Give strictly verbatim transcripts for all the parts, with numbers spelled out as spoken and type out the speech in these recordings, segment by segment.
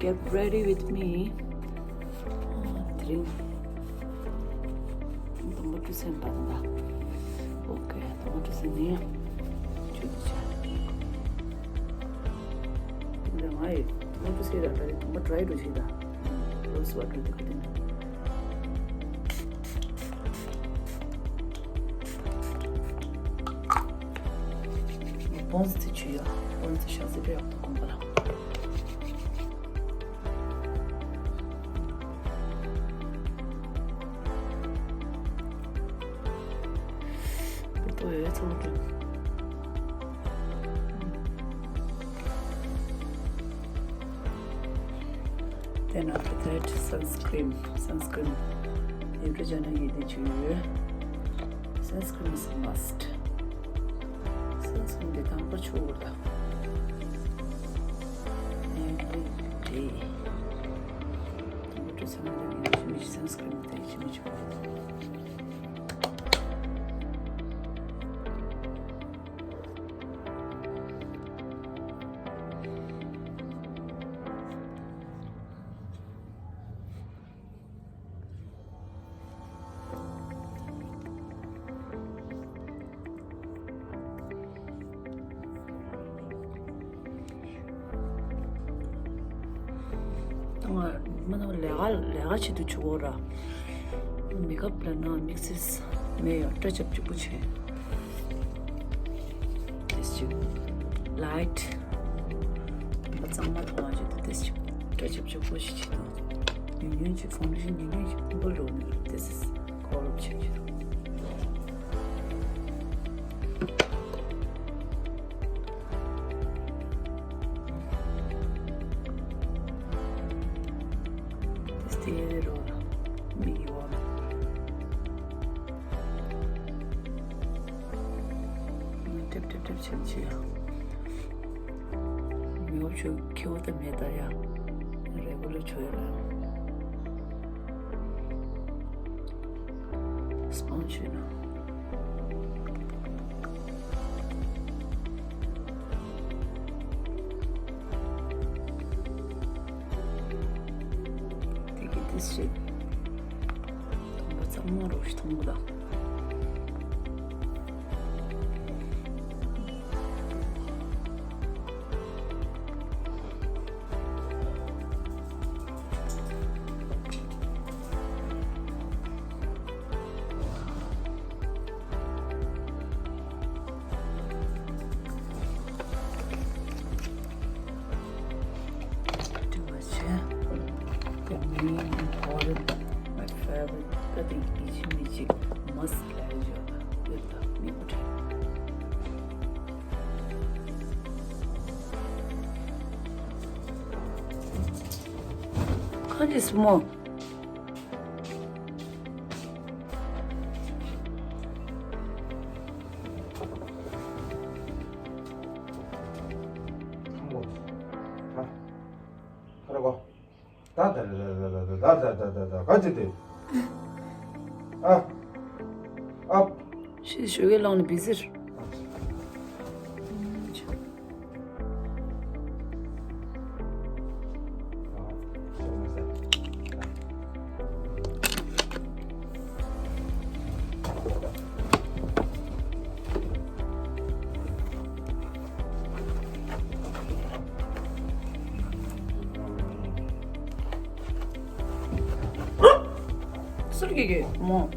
Get ready with me. དེ་རིང་དང་པོ་ཊུ་སེན་པ་དང་། ཨོ་ཀེ། དང་པོ་ཊུ་སེན་ནི་ཆུ་དུ་ཆ། འདི་ང་ཡི་དང་པོ་ཊུ་སེན་ར་ད་རེ་དང་པོ་ཊ་རའི་ཊུ་བྱེད་ད། རོ་སི་ཝ་ཊར་དེ་ག་དེ་ནི། སྤོན་སི་དེ་ཆུ་ཡ། སྤོན་སི་ཤ་ཟི་པེ་ཡག་ཏུ་གོམ་པ་ལ། ཏོ་ཡོད་ཚང་ཀྲིམ། Then after that, sunscreen. Sunscreen. ཡིན་པ་ཅན་ནི་ཡིན་དེ་ཆུ་ཡོད། Sunscreen is a must. Sunscreen དེ་དང་པོ་ཆུ་བོར་ད། Every day. དང་པོ་ཊུ་སེན་ནི་ཡིན་ཆུ་མི་ཆུ་sunscreen དེ་ཆུ་མི་ཆུ། ང་མ་ནོར་ལས་ཀ་ལས་ཀ་བྱེད་དུ་ཆུ་བོ་ར། མེ་ཀབ་ལ་ན་དམིགས་བསལ་མེད་ཡ། སྐྲ་རྒྱབ་ཅིག་པོ་བྱས། ཏེས་ཅིག་ལའིཊ་གཙང་མ་མཐོང་བ་བྱེད་དུ་ཏེས་ཅིག་སྐྲ་རྒྱབ་ཅིག་པོ་ཞིག་བྱེད་དུ། ཉུང་ཉུང་ཅིག་ཕའུན་ཌེ་ཤན་ཉུང་ཉུང་ཅིག་སྐུ་འབུལ་རོ་ནི་ཏེས་ཀོ་ལོབ་བྱེད་ཀྱི། ཏེས་ཏེ་རོ་ལ་མིག་གི་འོག་ལ་ཏེབ་ཏེབ་ཏེབ་བྱེད་ཀྱི་ཡ། མི་འོབ་ཆུ་ཁེ་བོ་ད་མེད་ད་ཡ། རེ་གུ་ལ་ཆོ་ཡ་ལ། སྤོན་ཆུ་ན། དེ་གི་དེ་ཞིག་དང་པོ་གཙང་མ་རོ་ཞིག་མཐོང་གི་ད། Too much, yeah? The main important, my favorite, I think, ཡིན་གཅིག་མིན་གཅིག་must have ཡོད་ད། ཡོད་ད། མི་བུ་ཁྲིད། ཁ་ཅིག་སྨོ། ཁ་ར་གོ། ད་ད་ད་ག་ཅི་དེ། ཨ། ཨ། ཤི་ཞོ་གེ་ལང་ནི་བི་ཟིར། སུར་གི་གི་མོ།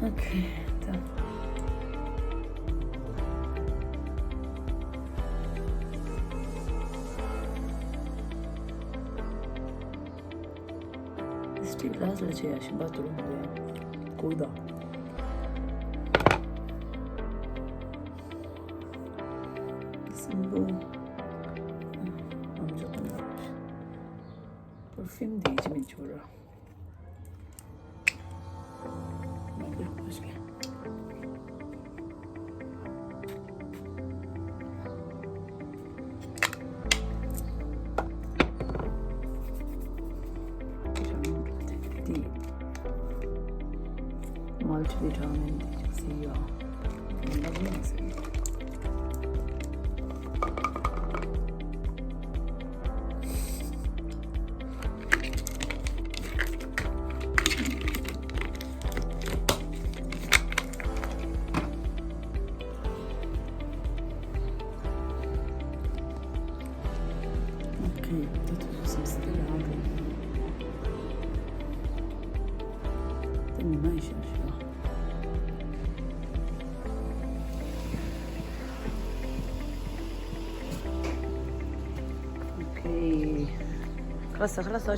Okay, ད། Lipstick ལ་ལ་ཆེ་ཡ་ཤིང་པ་ཏུ་རུང་གོ་ཡ་གོ་ད། སིམ་པལ། ཨམ་ཅོག་དང་། པར་ཕིའུམ་འདི་ཅི་མི་ཆོ་ར། Multivitamin, you can see, uh, lovely. Okay, that was just the other. Then you might should show. Okay. ཁ་ལག་ཟ། ཁ་ལག་ཟ།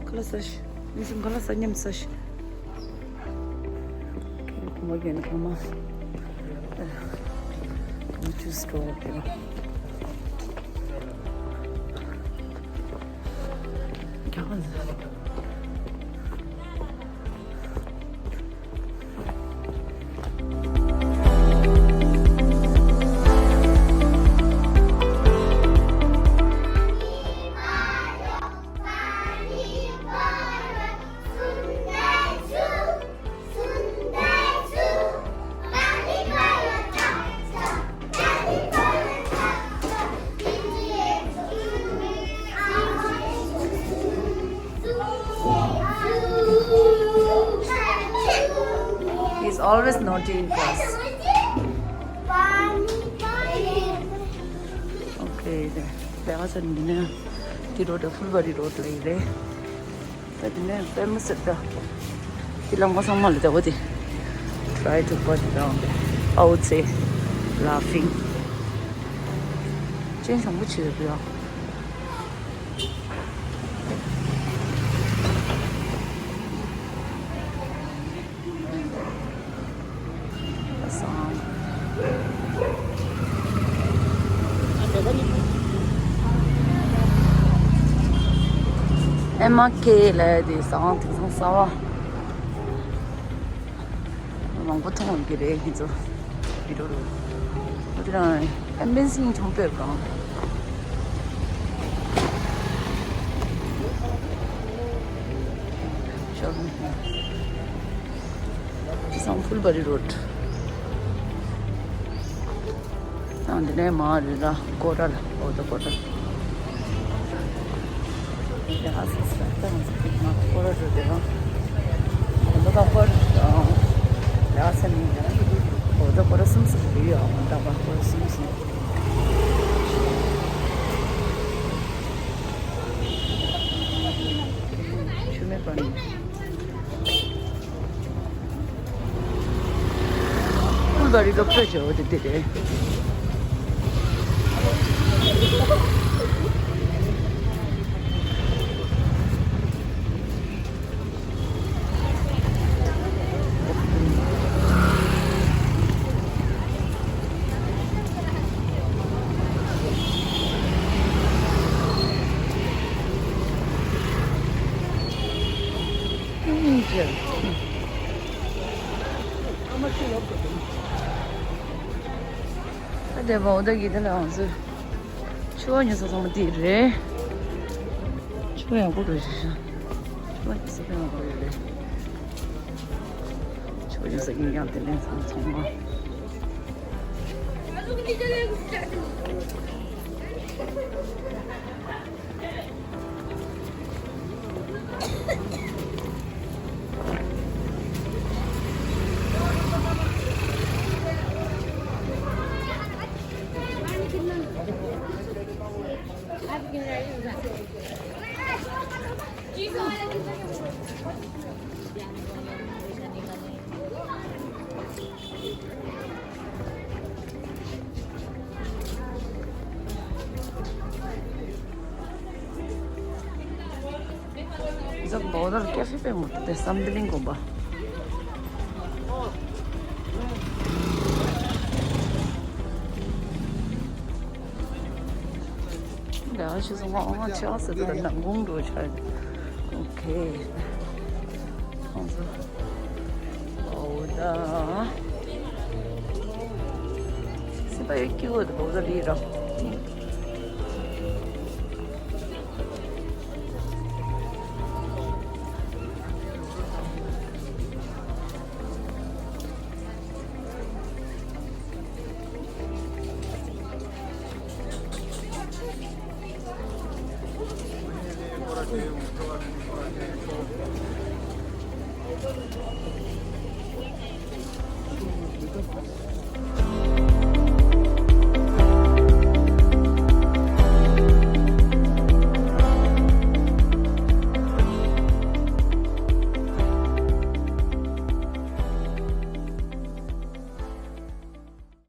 ཁ་ལག་ཟ། ཁ་ལག་ཟ། ཁ་ལག་ཟ། མཉམ་ཟ། Okay, we're getting from us. Let's just go up here. He's always naughty in class. Okay, there. There was a dinner. The road, a full body road, like there. But then, famous at the Tilangosang Malta, what it? Try to put down. I would say, laughing. Change from which area? ཨེ་མ་ཁེ་ལ་དེ་སང་དེང་སང་གསར་བ། མང་པོ་མཐོང་གི་རེད་ཁྱེད་ཚོ། བི་ཌིའོ་རུ། འོ་དེ་རང་ཨེམ་བེན་སིང་ཆུང་པོས་གང་། ཤོ་རུམ། This is on Fulbari Road. ཨ་འདི་ནས་མར་རི་ར་ཀོ་ར་ལ། ཨོ་ད་ཀོ་ར། ཡ་སི་སི་ད་ང་ཚོ་མར་ཀོ་ར་འགྲོ་དེ་རང་། ད་ཀོ་ར་ཡ་སི་ནི་ཡ། ཨོ་ད་ཀོ་ར་གསུམ་གསུམ་རེད་ཡ། ད་ཀོ་ར་གསུམ་གསུམ། ཆུ་མེད་པ་ནི། ཧུལ་བ་རི་ལོ་ཁྲོད་བྱེད་འོ་དེ་དེ་རེད། ཨ་དེ་བ་འོ་ད་གི་དེ་ལ་ང་ཚོས་ཕྱུ་པ་ཉོ་ས་ཚང་མ་དེ་རེད། ཕྱུ་པ་ཡག་པོ་འདུག་ཞེས་ཤག་ཕྱུ་པ་ཉོ་ས་དཔེ་ཡག་པོ་ཡོད་རེད། ཕྱུ་པ་ཉོ་ས་ཡིན་ཡང་དེ་ལས་ཚང་མ་ཚང་མ། Bogdar cafe pe mo te sambiling ko ba. Da shi so ma ma cha se da na gung do cha. Okay. Bogdar. C'est pas eux qui votent, Bogdar ira.